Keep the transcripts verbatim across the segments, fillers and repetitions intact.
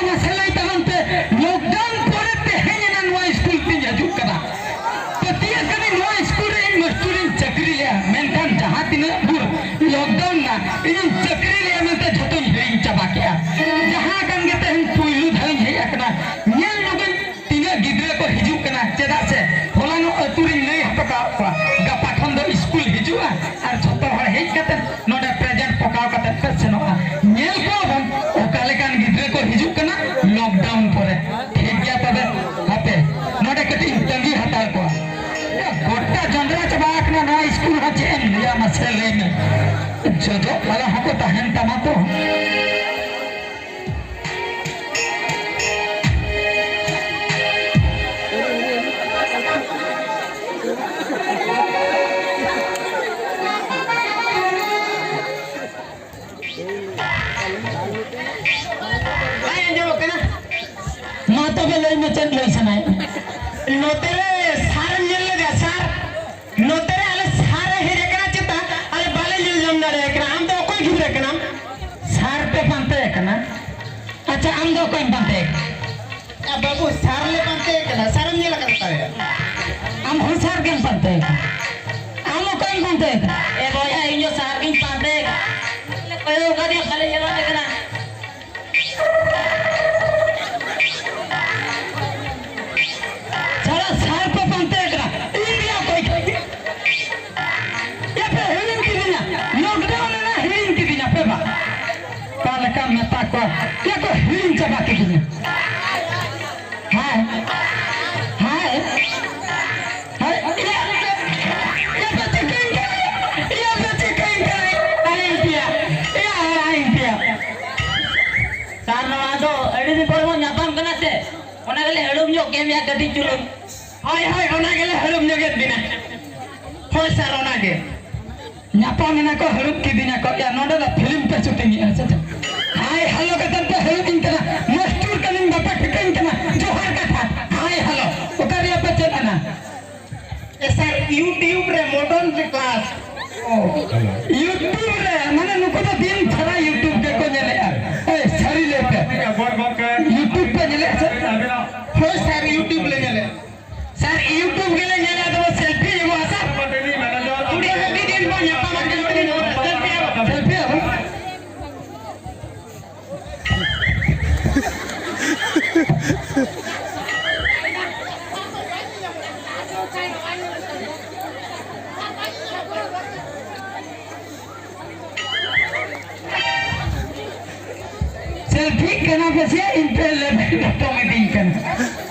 ᱢᱟᱥᱮ ᱞᱟᱹᱭ ᱛᱟᱵᱚᱱ ᱯᱮ, ᱞᱚᱠᱰᱟᱣᱩᱱ ᱯᱚᱨᱮ ᱛᱮᱦᱮᱧ ᱮᱱᱟ ᱱᱚᱣᱟ ᱥᱠᱩᱞ ᱛᱤᱧ ᱦᱤᱡᱩᱜ ᱠᱟᱱᱟ᱾ ᱯᱟᱹᱛᱭᱟᱹᱜ ᱠᱟᱹᱱᱟᱹᱧ ᱱᱚᱣᱟ ᱥᱠᱩᱞ ᱨᱮ ᱤᱧ ᱢᱟᱥᱴᱚᱨᱤᱧ ᱪᱟᱹᱠᱨᱤ ᱞᱮᱜᱼᱟ, ᱢᱮᱱᱠᱷᱟᱱ ᱡᱟᱦᱟᱸ ᱛᱤᱱᱟᱹᱜ ᱵᱷᱳᱨ ᱞᱚᱠᱰᱟᱣᱩᱱ ᱱᱟ, ᱤᱧᱤᱧ ᱪᱟᱹᱠᱨᱤ ᱞᱮᱜᱼᱟ ᱢᱮᱱᱛᱮ ᱡᱷᱚᱛᱚᱧ ᱦᱤᱲᱤᱧ ᱪᱟᱵᱟ ᱠᱮᱜᱼᱟ᱾ ᱡᱟᱦᱟᱸ ᱠᱟᱱ ᱜᱮ ᱛᱮᱦᱮᱧ ᱯᱩᱭᱞᱩ ᱫᱷᱟᱣᱤᱧ ᱦᱮᱡ ᱟᱠᱟᱱᱟ, ᱧᱮᱞ ᱧᱚᱜᱟᱹᱧ ᱛᱤᱱᱟᱹᱜ ᱜᱤᱫᱽᱨᱟᱹ ᱠᱚ ᱦᱤᱡᱩᱜ ᱠᱟᱱᱟ, ᱪᱮᱫᱟᱜ ᱥᱮ ᱦᱚᱞᱟᱱᱚᱜ ᱟᱹᱛᱩ ᱨᱤᱧ ᱞᱟᱹᱭ ᱦᱚᱴᱚ ᱠᱟᱜ ᱠᱚᱣᱟ, ᱜᱟᱯᱟ ᱠᱷᱚᱱ ᱫᱚ ᱥᱠᱩᱞ ᱦᱤᱡᱩᱜᱼᱟ ᱟᱨ ᱡᱷᱚᱛᱚ ᱦᱚᱲ ᱦᱮᱡ ᱠᱟᱛᱮ ᱱᱚᱰᱮ ᱯᱨᱮᱡᱮᱱᱴ ᱯᱚᱠᱟᱣ ᱠᱟᱛᱮ ᱯᱮ ᱥᱮᱱᱚᱜᱼᱟ᱾ ᱧᱮᱞ ᱠᱚᱣᱟ ᱵᱚᱱ ᱚᱠᱟ ᱞᱮᱠᱟᱱ ᱜᱤᱫᱽᱨᱟᱹ ᱠᱚ ᱦᱤᱡᱩᱜ ᱠᱟᱱᱟ ᱞᱚᱠᱰᱟᱣᱩᱱ ᱯᱚᱨᱮ᱾ ᱴᱷᱤᱠ ᱜᱮᱭᱟ ᱛᱚᱵᱮ, ᱦᱟᱯᱮ ᱱᱚᱰᱮ ᱠᱟᱹᱴᱤᱡ ᱤᱧ ᱛᱟᱺᱜᱤ ᱦᱟᱛᱟᱲ ᱠᱚᱣᱟ᱾ ᱭᱟ, ᱜᱚᱴᱟ ᱡᱚᱸᱰᱨᱟ ᱪᱟᱵᱟ ᱟᱠᱟᱱᱟ ᱱᱚᱣᱟ ᱥᱠᱩᱞ ᱦᱚᱸ, ᱪᱮᱫ ᱮᱢ ᱞᱟᱹᱭᱟ ᱢᱟᱥᱮ ᱞᱟᱹᱭ ᱢᱮ᱾ ᱡᱚᱡᱚ ᱵᱟᱞᱟ ᱦᱚᱸᱠᱚ ᱛᱟᱦᱮᱱ ᱛᱟᱢᱟ ᱛᱚ᱾ ᱵᱟᱭ ᱟᱸᱡᱚᱢᱚᱜ ᱠᱟᱱᱟ᱾ ᱢᱟ ᱛᱚᱵᱮ ᱞᱟᱹᱭ ᱢᱮ, ᱪᱮᱫ ᱞᱟᱹᱭ ᱥᱟᱱᱟᱭᱮᱫ ᱢᱮ? ᱱᱚᱛᱮ ᱨᱮ ᱥᱟᱨᱮᱢ ᱧᱮᱞ ᱞᱮᱫᱮᱭᱟ? ᱥᱟᱨ, ᱱᱚᱛᱮ ᱨᱮ ᱟᱞᱮ ᱥᱟᱨ ᱮ ᱦᱮᱡ ᱟᱠᱟᱱᱟ ᱪᱮᱛᱟ, ᱟᱞᱮ ᱵᱟᱞᱮ ᱧᱮᱞ ᱧᱟᱢ ᱫᱟᱲᱮᱭᱟᱭ ᱠᱟᱱᱟ᱾ ᱟᱢ ᱫᱚ ᱚᱠᱚᱭ ᱜᱤᱫᱽᱨᱟᱹ ᱠᱟᱱᱟᱢ? ᱥᱟᱨ ᱯᱮ ᱯᱟᱱᱛᱮ ᱟᱠᱟᱱᱟ? ᱟᱪᱪᱷᱟ, ᱟᱢ ᱫᱚ ᱚᱠᱚᱭᱮᱢ ᱯᱟᱱᱛᱮ ᱟᱠᱟᱱᱟ? ᱟ, ᱵᱟᱹᱵᱩ, ᱥᱟᱨ ᱞᱮ ᱯᱟᱱᱛᱮ ᱟᱠᱟᱱᱟ, ᱥᱟᱨᱮᱢ ᱧᱮᱞ ᱟᱠᱟᱫ ᱛᱟᱞᱮᱭᱟ? ᱟᱢ ᱦᱚᱸ ᱥᱟᱨ ᱜᱮᱢ ᱯᱟᱱᱛᱮ ᱟᱠᱟᱱᱟ? ᱟᱢ ᱚᱠᱚᱭᱮᱢ ᱯᱟᱱᱛᱮ ᱟᱠᱟᱱᱟ? ᱮ ᱵᱚᱭᱦᱟ, ᱤᱧ ᱦᱚᱸ ᱥᱟᱨ ᱜᱤᱧ ᱯᱟᱱᱛᱮ ᱟᱠᱟᱱᱟ᱾ ᱠᱚᱭᱚᱜ ᱟᱠᱟᱫᱮᱭᱟ, ᱵᱟᱞᱮ ᱧᱮᱞ ᱟᱠᱟᱫᱮ ᱠᱟᱱᱟ᱾ ᱥᱟᱞᱟ ᱥᱟᱨ ᱯᱮ ᱯᱟᱱᱛᱮ ᱠᱟᱱᱟ, ᱤᱧ ᱜᱮ ᱚᱠᱚᱭ ᱠᱟᱱᱟ? ᱭᱟ ᱯᱮ ᱦᱤᱲᱤᱧ ᱠᱤᱫᱤᱧᱟ, ᱞᱚᱠᱰᱟᱣᱩᱱ ᱮᱱᱟ, ᱦᱤᱲᱤᱧ ᱠᱤᱫᱤᱧᱟ ᱯᱮ ᱵᱟ᱾ ᱚᱠᱟ ᱞᱮᱠᱟ ᱢᱮᱛᱟ ᱠᱚᱣᱟ, ᱭᱟ ᱠᱚ ᱦᱤᱲᱤᱧ ᱪᱟᱵᱟ ᱠᱤᱫᱤᱧᱟ᱾ ᱦᱟᱭ, ᱦᱟᱭ, ᱦᱟᱭ, ᱭᱟ, ᱭᱟ ᱯᱮ ᱪᱤᱠᱟᱹᱧ ᱠᱟᱱᱟ, ᱭᱟ ᱯᱮ ᱪᱤᱠᱟᱹᱧ ᱠᱟᱱᱟ, ᱟᱭᱤᱧ ᱯᱮᱭᱟ, ᱭᱟ ᱟᱭᱤᱧ ᱯᱮᱭᱟ᱾ ᱥᱟᱨ, ᱱᱚᱣᱟ ᱫᱚ ᱟᱹᱰᱤ ᱫᱤᱱ ᱯᱚᱨᱮ ᱵᱚᱱ ᱧᱟᱯᱟᱢ ᱠᱟᱱᱟ ᱥᱮ, ᱚᱱᱟ ᱜᱮᱞᱮ ᱦᱟᱹᱲᱩᱵ ᱧᱚᱜ ᱠᱮᱫ ᱢᱮᱭᱟ ᱠᱟᱹᱴᱤᱡ ᱪᱩᱞᱩᱝ᱾ ᱦᱳᱭ, ᱦᱳᱭ, ᱚᱱᱟ ᱜᱮᱞᱮ ᱦᱟᱹᱲᱩᱵ ᱧᱚᱜᱮᱫ ᱵᱤᱱᱟ᱾ ᱦᱳᱭ ᱥᱟᱨ, ᱚᱱᱟ ᱜᱮ᱾ ᱧᱟᱯᱟᱢ ᱮᱱᱟ ᱠᱚ, ᱦᱟᱹᱲᱩᱵ ᱠᱤᱫᱤᱧᱟ ᱠᱚ᱾ ᱭᱟ, ᱱᱚᱰᱮ ᱫᱚ ᱯᱷᱤᱞᱢ ᱯᱮ ᱥᱩᱴᱤᱝ ᱮᱫᱼᱟ ᱥᱮ ᱪᱮᱫ? ᱦᱟᱭ ᱦᱮᱞᱳ ᱠᱟᱛᱮ ᱯᱮ ᱦᱟᱹᱲᱩᱵ ᱤᱧ ᱠᱟᱱᱟ᱾ ᱢᱟᱥᱴᱩᱨ ᱠᱟᱹᱱᱟᱹᱧ, ᱵᱟᱯᱮ ᱴᱷᱤᱠᱟᱹᱧ ᱠᱟᱱᱟ᱾ ᱡᱚᱦᱟᱨ ᱠᱟᱛᱷᱟ, ᱦᱟᱭ ᱦᱮᱞᱳ᱾ ᱚᱠᱟ ᱨᱮᱭᱟᱜ ᱯᱮ ᱪᱮᱫ ᱮᱱᱟ? ᱮ ᱥᱟᱨ, YouTube ᱨᱮ ᱢᱚᱰᱚᱨᱱ ᱨᱮ ᱠᱞᱟᱥ᱾ ᱚ, YouTube ᱨᱮ, ᱢᱟᱱᱮ ᱱᱩᱠᱩ ᱫᱚ ᱫᱤᱱ ᱫᱷᱟᱨᱟ YouTube ᱜᱮᱠᱚ ᱧᱮᱞᱮᱜᱼᱟ᱾ ᱮᱭ, ᱥᱟᱹᱨᱤ ᱞᱟᱹᱭ ᱯᱮ᱾ ᱜᱚᱲ ᱜᱚᱢᱠᱮ, ᱥᱮᱞᱯᱷᱤᱜ ᱠᱟᱱᱟ ᱯᱮ ᱥᱮ ᱤᱧ ᱯᱮ ᱞᱮᱵᱮᱫ ᱞᱚᱴᱚᱢ ᱤᱫᱤᱧ ᱠᱟᱱᱟ?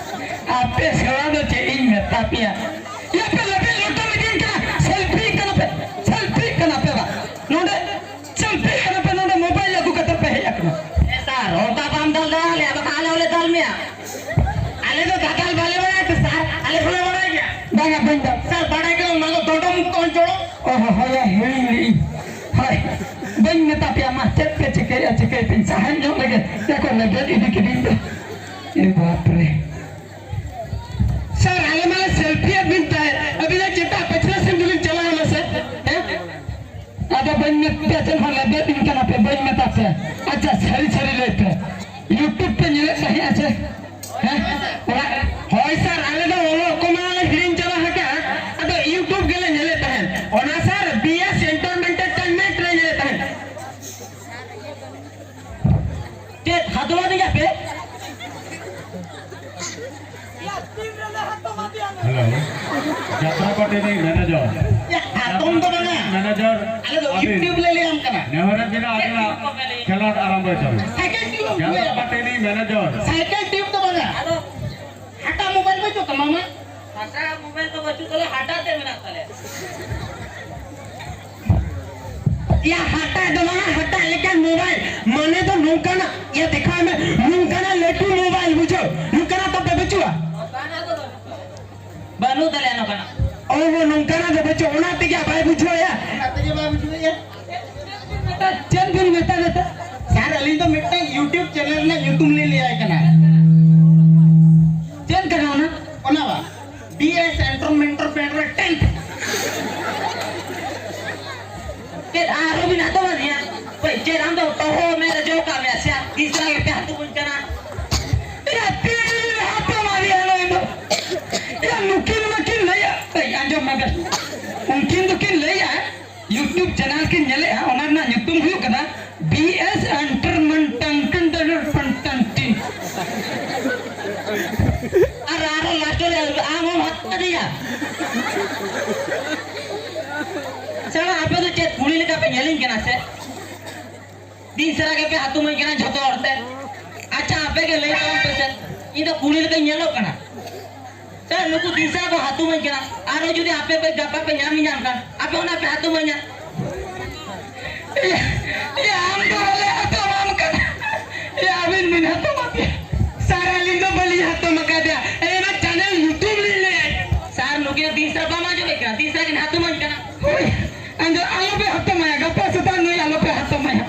ᱟᱯᱮ ᱥᱮᱬᱟ ᱫᱚ ᱪᱮᱫ ᱤᱧ ᱢᱮᱛᱟ ᱯᱮᱭᱟ? ᱭᱟ ᱯᱮ ᱞᱮᱵᱮᱫ ᱞᱚᱴᱚᱢ ᱤᱫᱤᱧ ᱠᱟᱱᱟ, ᱥᱮᱞᱯᱷᱤᱜ ᱠᱟᱱᱟ ᱯᱮ, ᱥᱮᱞᱯᱷᱤᱜ ᱠᱟᱱᱟ ᱯᱮ ᱵᱟ? ᱱᱚᱰᱮ ᱥᱮᱞᱯᱷᱤᱜ ᱠᱟᱱᱟ ᱯᱮ, ᱱᱚᱰᱮ ᱢᱳᱵᱟᱭᱤᱞ ᱟᱹᱜᱩ ᱠᱟᱛᱮ ᱯᱮ ᱦᱮᱡ ᱟᱠᱟᱱᱟ᱾ ᱮ ᱥᱟᱨ, ᱚᱱᱠᱟ ᱵᱟᱢ ᱫᱟᱞ ᱫᱟᱲᱮᱭᱟᱞᱮᱭᱟ, ᱵᱟᱠᱷᱟᱱ ᱟᱞᱮ ᱦᱚᱸᱞᱮ ᱫᱟᱞ ᱢᱮᱭᱟ᱾ ᱟᱞᱮ ᱫᱚ ᱫᱟᱫᱟᱞ ᱵᱟᱞᱮ ᱵᱟᱲᱟᱭᱟ ᱛᱚ ᱥᱟᱨ, ᱟᱞᱮ ᱫᱚᱞᱮ ᱵᱟᱲᱟᱭ ᱜᱮᱭᱟ᱾ ᱵᱟᱝᱟ, ᱵᱟᱹᱧ ᱫᱟᱞ᱾ ᱥᱟᱨ, ᱵᱟᱲᱟᱭ ᱜᱮᱭᱟ, ᱚᱱᱟ ᱫᱚ ᱫᱚᱰᱚᱢ ᱠᱚ ᱚᱧᱪᱚᱲᱚ᱾ ᱚ ᱦᱚ, ᱦᱳᱭ, ᱦᱤᱲᱤᱧ ᱞᱮᱫᱟᱹᱧ᱾ ᱦᱳᱭ, ᱵᱟᱹᱧ ᱢᱮᱛᱟ ᱯᱮᱭᱟ, ᱢᱟ ᱪᱮᱫ ᱯᱮ ᱪᱤᱠᱟᱹᱭᱟ, ᱪᱤᱠᱟᱹᱭ ᱯᱮ, ᱥᱟᱦᱟᱧ ᱧᱚᱜ ᱞᱮᱜᱮ, ᱪᱮᱫ ᱠᱚ ᱞᱮᱵᱮᱫ ᱤᱫᱤ ᱠᱤᱫᱤᱧ ᱫᱚ᱾ ᱮ ᱵᱟᱯ ᱨᱮ᱾ ᱥᱟᱨ, ᱟᱞᱮ ᱢᱟᱞᱮ ᱥᱮᱞᱯᱷᱤ ᱮᱫ ᱵᱤᱱ ᱛᱟᱦᱮᱸᱫ, ᱟᱹᱵᱤᱱ ᱫᱚ ᱪᱮᱛᱟ ᱯᱟᱹᱪᱷᱞᱟᱹ ᱥᱮᱱ ᱜᱮᱵᱤᱱ ᱪᱟᱞᱟᱣ ᱮᱱᱟ ᱥᱮ? ᱦᱮᱸ? ᱟᱫᱚ ᱵᱟᱹᱧ ᱢᱮᱛᱟ ᱪᱮᱫ ᱦᱚᱸ, ᱞᱮᱵᱮᱫ ᱤᱧ ᱠᱟᱱᱟ ᱯᱮ, ᱵᱟᱹᱧ ᱢᱮᱛᱟ ᱯᱮ᱾ ᱟᱪᱪᱷᱟ, ᱥᱟᱹᱨᱤ ᱥᱟᱹᱨᱤ ᱞᱟᱹᱭ ᱯᱮ, YouTube ᱯᱮ ᱧᱮᱞᱮᱫ ᱛᱟᱦᱮᱸᱜᱼᱟ ᱥᱮ? ᱦᱮᱸ? ᱚᱲᱟᱜ ᱨᱮ? ᱦᱳᱭ ᱥᱟᱨ, ᱟᱞᱮ ᱫᱚ ᱚᱞᱚᱜ ᱠᱚᱢᱟ ᱞᱮ ᱦᱤᱲᱤᱧ ᱪᱟᱵᱟ ᱟᱠᱟᱫ, ᱟᱫᱚ YouTube ᱜᱮᱞᱮ ᱧᱮᱞᱮᱫ ᱛᱟᱦᱮᱸᱫ᱾ ᱚᱱᱟ ᱥᱟᱨ, BS Entertainment ᱨᱮ ᱧᱮᱞᱮᱫ ᱛᱟᱦᱮᱸᱫ᱾ ᱪᱮᱫ ᱦᱟᱛᱣᱟ ᱫᱤᱧ ᱟᱯᱮ? ᱦᱮᱞᱳ, ᱡᱟᱛᱨᱟ ᱯᱟᱴᱤ ᱨᱤᱱᱤᱡ ᱢᱮᱱᱮᱡᱚᱨ᱾ ᱭᱟ, ᱦᱟᱛᱚᱢ ᱫᱚ ᱵᱟᱝᱟ᱾ ᱢᱮᱱᱮᱡᱚᱨ, ᱟᱞᱮ ᱫᱚ ᱟᱹᱵᱤᱱ᱾ YouTube ᱞᱮ ᱞᱟᱹᱭᱟᱢ ᱠᱟᱱᱟ᱾ ᱱᱮᱦᱚᱨ ᱵᱤᱱᱟ ᱟᱹᱵᱤᱱᱟᱜ ᱠᱷᱮᱞᱳᱰ ᱟᱨᱟᱢᱵᱚᱭ ᱛᱟᱵᱚᱱ᱾ ᱥᱟᱭᱠᱮᱞ ᱴᱤᱢ ᱡᱟᱛᱨᱟ ᱯᱟᱴᱤ ᱨᱤᱱᱤᱡ ᱢᱮᱱᱮᱡᱚᱨ᱾ ᱥᱟᱭᱠᱮᱞ ᱴᱤᱢ ᱫᱚ ᱵᱟᱝᱟ᱾ ᱟᱫᱚ ᱦᱟᱴᱟ ᱢᱳᱵᱟᱭᱤᱞ ᱵᱟᱹᱪᱩᱜ ᱛᱟᱢᱟ ᱢᱟ? ᱦᱟᱴᱟ ᱢᱳᱵᱟᱭᱤᱞ ᱫᱚ ᱵᱟᱹᱪᱩᱜ ᱛᱟᱞᱮ, ᱦᱟᱴᱟ ᱛᱮ ᱢᱮᱱᱟᱜ ᱛᱟᱞᱮ᱾ ᱭᱟ, ᱦᱟᱴᱟᱜ ᱫᱚ ᱵᱟᱝᱟ, ᱦᱟᱴᱟᱜ ᱞᱮᱠᱟᱱ ᱢᱳᱵᱟᱭᱤᱞ, ᱢᱟᱱᱮ ᱫᱚ ᱱᱚᱝᱠᱟᱱᱟᱜ, ᱭᱟ, ᱫᱮᱠᱷᱟᱣ ᱢᱮ, ᱱᱚᱝᱠᱟᱱᱟᱜ ᱞᱟᱹᱴᱩ ᱢᱳᱵᱟᱭᱤᱞ, ᱵᱩᱡᱷᱟᱹᱣ, ᱱᱚᱝᱠᱟᱱᱟᱜ ᱛᱟᱯᱮ ᱵᱟᱹᱪᱩᱜᱼᱟ? ᱵᱟᱹᱱᱩᱜ ᱛᱟᱞᱮᱭᱟ ᱱᱚᱝᱠᱟᱱᱟᱜ᱾ ᱚ, ᱱᱚᱝᱠᱟᱱᱟᱜ ᱫᱚ ᱵᱟᱹᱪᱩᱜ, ᱚᱱᱟ ᱛᱮᱜᱮ ᱵᱟᱭ ᱵᱩᱡᱷᱟᱹᱣ ᱭᱟ᱾ ᱚᱱᱟ ᱛᱮᱜᱮ ᱵᱟᱭ ᱵᱩᱡᱷᱟᱹᱣ ᱭᱟ᱾ ᱪᱮᱫ ᱵᱤᱱ ᱢᱮᱛᱟ ᱱᱮᱛᱟ? ᱥᱟᱨ, ᱟᱹᱞᱤᱧ ᱫᱚ ᱢᱤᱫᱴᱟᱝ YouTube ᱪᱮᱱᱮᱞ ᱨᱮᱱᱟᱜ ᱧᱩᱛᱩᱢ ᱞᱤᱧ ᱞᱟᱹᱭᱟᱭ ᱠᱟᱱᱟ᱾ ᱪᱮᱫ ᱠᱟᱱᱟ ᱚᱱᱟ? ᱚᱱᱟ ᱵᱟ? BS Entertainment ᱨᱮ ᱴᱮᱱ᱾ ᱪᱮᱫ ᱟᱨᱦᱚᱸ ᱵᱤᱱ ᱦᱟᱛᱟᱣᱟ ᱱᱤᱭᱟᱹ? ᱚᱠᱚᱭ ᱪᱮᱫ ᱟᱢ ᱫᱚ ᱛᱚᱦᱚ ᱢᱮ ᱨᱮ ᱡᱚ ᱠᱟᱜ ᱢᱮᱭᱟ ᱥᱮ? ᱜᱤᱫᱽᱨᱟᱹ ᱜᱮᱯᱮ ᱦᱟᱛᱟᱣ ᱵᱚᱱ ᱠᱟᱱᱟ᱾ ᱮᱭᱟ, ᱛᱤ ᱨᱮ ᱦᱟᱛᱟᱣᱟ ᱱᱤᱭᱟᱹ ᱱᱚᱜᱼᱚᱭ ᱫᱚ᱾ ᱮᱭᱟ, ᱱᱩᱠᱤᱱ ᱢᱟᱠᱤᱱ ᱞᱟᱹᱭᱟ᱾ ᱮᱭ, ᱟᱸᱡᱚᱢ ᱢᱮ ᱵᱮᱥ᱾ ᱩᱱᱠᱤᱱ ᱫᱚᱠᱤᱱ ᱞᱟᱹᱭᱟ, YouTube ᱪᱮᱱᱮᱞ ᱠᱤᱱ ᱧᱮᱞᱮᱜᱼᱟ, ᱚᱱᱟ ᱨᱮᱱᱟᱜ ᱧᱩᱛᱩᱢ ᱦᱩᱭᱩᱜ ᱠᱟᱱᱟ BS Entertainment ᱴᱟᱝ ᱴᱟᱝ ᱴᱟᱝ ᱴᱟᱝ ᱴᱤᱝ᱾ ᱟᱨ ᱟᱨᱚ ᱞᱟᱥᱴ ᱨᱮ ᱟᱢ ᱦᱚᱸᱢ ᱦᱟᱛᱟᱣ ᱠᱟᱫᱮᱭᱟ᱾ ᱥᱟᱞᱟ, ᱟᱯᱮ ᱫᱚ ᱪᱮᱫ ᱠᱩᱲᱤ ᱞᱮᱠᱟ ᱯᱮ ᱧᱮᱞᱤᱧ ᱠᱟᱱᱟ ᱥᱮ? ᱛᱤᱥ ᱨᱮᱜᱮ ᱯᱮ ᱦᱟᱹᱛᱩᱢᱟᱹᱧ ᱠᱟᱱᱟ ᱡᱷᱚᱛᱚ ᱦᱚᱲ ᱛᱮ᱾ ᱟᱪᱪᱷᱟ, ᱟᱯᱮ ᱜᱮ ᱞᱟᱹᱭ ᱛᱟᱵᱚᱱ ᱯᱮ ᱥᱮ, ᱤᱧ ᱫᱚ ᱠᱩᱲᱤ ᱞᱮᱠᱟᱧ ᱧᱮᱞᱚᱜ ᱠᱟᱱᱟ? ᱥᱮ ᱱᱩᱠᱩ ᱫᱤᱥᱟ ᱠᱚ ᱦᱟᱹᱛᱩᱢᱟᱹᱧ ᱠᱟᱱᱟ? ᱟᱨᱚ ᱡᱩᱫᱤ ᱟᱯᱮ ᱯᱮ ᱜᱟᱯᱟ ᱯᱮ ᱧᱟᱢ ᱧᱟᱢ ᱠᱷᱟᱱ, ᱟᱯᱮ ᱚᱱᱟ ᱯᱮ ᱦᱟᱹᱛᱩᱢᱟᱹᱧᱟ? ᱮᱭᱟ, ᱮᱭᱟ, ᱟᱢ ᱫᱚ ᱵᱟᱞᱮ ᱦᱟᱹᱛᱩᱢᱟᱢ ᱠᱟᱱᱟ᱾ ᱮᱭᱟ, ᱟᱹᱵᱤᱱ ᱵᱤᱱ ᱦᱟᱹᱛᱩᱢᱟᱯᱮᱭᱟ᱾ ᱥᱟᱨ, ᱟᱹᱞᱤᱧ ᱫᱚ ᱵᱟᱹᱞᱤᱧ ᱦᱟᱹᱛᱩᱢ ᱟᱠᱟᱫᱮᱭᱟ᱾ ᱮᱭ, ᱚᱱᱟ ᱪᱮᱱᱮᱞ ᱧᱩᱛᱩᱢ ᱞᱤᱧ ᱞᱟᱹᱭᱟ᱾ ᱥᱟᱨ, ᱱᱩᱠᱤᱱ ᱫᱤᱥᱟ ᱵᱟᱢ ᱟᱸᱡᱚᱢᱮᱫ ᱠᱟᱱᱟ? ᱫᱤᱥᱟ ᱠᱤᱱ ᱦᱟᱹᱛᱩᱢᱟᱹᱧ ᱠᱟᱱᱟ᱾ ᱦᱳᱭ, ᱟᱫᱚ ᱟᱞᱚᱯᱮ ᱦᱟᱛᱚᱢᱟᱭᱟ, ᱜᱟᱯᱟ ᱥᱮᱛᱟᱜ ᱱᱩᱭ ᱟᱞᱚᱯᱮ ᱦᱟᱛᱚᱢᱟᱭᱟ᱾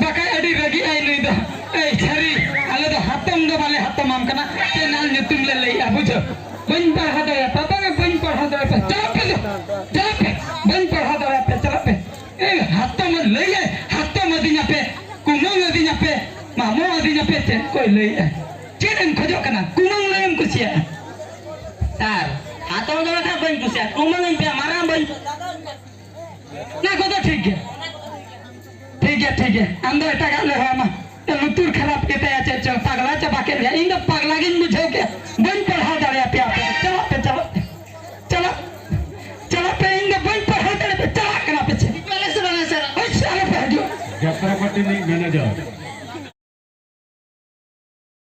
ᱵᱟᱠᱷᱟᱡ ᱟᱹᱰᱤ ᱨᱟᱹᱜᱤᱜ ᱟᱭ ᱱᱩᱭ ᱫᱚ᱾ ᱮᱭ ᱪᱷᱟᱹᱨᱤ, ᱟᱞᱮ ᱫᱚ ᱦᱟᱛᱚᱢ ᱫᱚ ᱵᱟᱞᱮ ᱦᱟᱛᱚᱢᱟᱢ ᱠᱟᱱᱟ, ᱪᱮᱱᱮᱞ ᱧᱩᱛᱩᱢ ᱞᱮ ᱞᱟᱹᱭᱮᱜᱼᱟ, ᱵᱩᱡᱷᱟᱹᱣ? ᱵᱟᱹᱧ ᱯᱟᱲᱦᱟᱣ ᱫᱟᱲᱮᱭᱟᱯᱮ, ᱵᱟᱝᱟ, ᱵᱟᱹᱧ ᱯᱟᱲᱦᱟᱣ ᱫᱟᱲᱮᱭᱟᱯᱮ᱾ ᱪᱟᱞᱟᱜ ᱯᱮ ᱫᱚ, ᱪᱟᱞᱟᱜ ᱯᱮ, ᱵᱟᱹᱧ ᱯᱟᱲᱦᱟᱣ ᱫᱟᱲᱮᱭᱟᱯᱮ, ᱪᱟᱞᱟᱜ ᱯᱮ᱾ ᱮᱭ ᱦᱟᱛᱚᱢ ᱞᱟᱹᱭᱟᱭ, ᱦᱟᱛᱚᱢ ᱟᱹᱫᱤᱧᱟᱯᱮ, ᱠᱩᱢᱟᱹᱝ ᱟᱹᱫᱤᱧᱟᱯᱮ, ᱢᱟᱢᱚ ᱟᱹᱫᱤᱧᱟᱯᱮ, ᱪᱮᱫ ᱠᱚᱭ ᱞᱟᱹᱭᱮᱜᱼᱟ? ᱪᱮᱫ ᱮᱢ ᱠᱷᱚᱡᱚᱜ ᱠᱟᱱᱟ? ᱠᱩᱢᱟᱹᱝ ᱞᱟᱹᱭᱮᱢ ᱠᱩᱥᱤᱭᱟᱜᱼᱟ? ᱥᱟᱨ, ᱦᱟᱛᱚᱢ ᱫᱚ ᱵᱟᱠᱷᱟᱱ ᱵᱟᱹᱧ ᱠᱩᱥᱤᱭᱟᱜᱼᱟ, ᱠᱩᱢᱟᱹᱝ ᱟᱹᱧ ᱯᱮ, ᱢᱟᱨᱟᱝ ᱵᱟᱹᱧ᱾ ᱚᱱᱟ ᱠᱚᱫᱚ ᱴᱷᱤᱠ ᱜᱮᱭᱟ, ᱴᱷᱤᱠ ᱜᱮᱭᱟ, ᱴᱷᱤᱠ ᱜᱮᱭᱟ᱾ ᱟᱢ ᱫᱚ ᱮᱴᱟᱜᱟᱜ ᱞᱮ ᱦᱚᱦᱚ ᱟᱢᱟ᱾ ᱞᱩᱛᱩᱨ ᱠᱷᱟᱨᱟᱯ ᱜᱮᱛᱟᱭᱟ ᱪᱮᱫ ᱪᱚ, ᱯᱟᱜᱽᱞᱟ ᱪᱟᱵᱟ ᱠᱮᱫ ᱞᱮᱭᱟ᱾ ᱤᱧ ᱫᱚ ᱯᱟᱜᱽᱞᱟ ᱜᱤᱧ ᱵᱩᱡᱷᱟᱹᱣ ᱠᱮᱫ᱾ ᱵᱟᱹᱧ ᱯᱟᱲᱦᱟᱣ ᱫᱟᱲᱮᱭᱟᱯᱮᱭᱟ ᱟᱯᱮ᱾ ᱪᱟᱞᱟᱜ ᱯᱮ, ᱪᱟᱞᱟᱜ ᱯᱮ, ᱪᱟᱞᱟᱜ, ᱪᱟᱞᱟᱜ ᱯᱮ᱾ ᱤᱧ ᱫᱚ ᱵᱟᱹᱧ ᱯᱟᱲᱦᱟᱣ ᱫᱟᱲᱮᱭᱟᱯᱮ, ᱪᱟᱞᱟᱜ ᱠᱟᱱᱟ ᱯᱮ ᱪᱮᱫ? ᱟᱞᱮ ᱥᱮᱫ ᱵᱟᱝᱟ ᱥᱟᱨ᱾ ᱦᱳᱭ, ᱟᱞᱚ ᱯᱮ ᱦᱤᱡᱩᱜᱼᱟ᱾ ᱡᱟᱛᱨᱟ ᱯᱟᱴᱤ ᱨᱤᱱᱤᱡ ᱢᱮᱱᱮᱡᱟᱨ᱾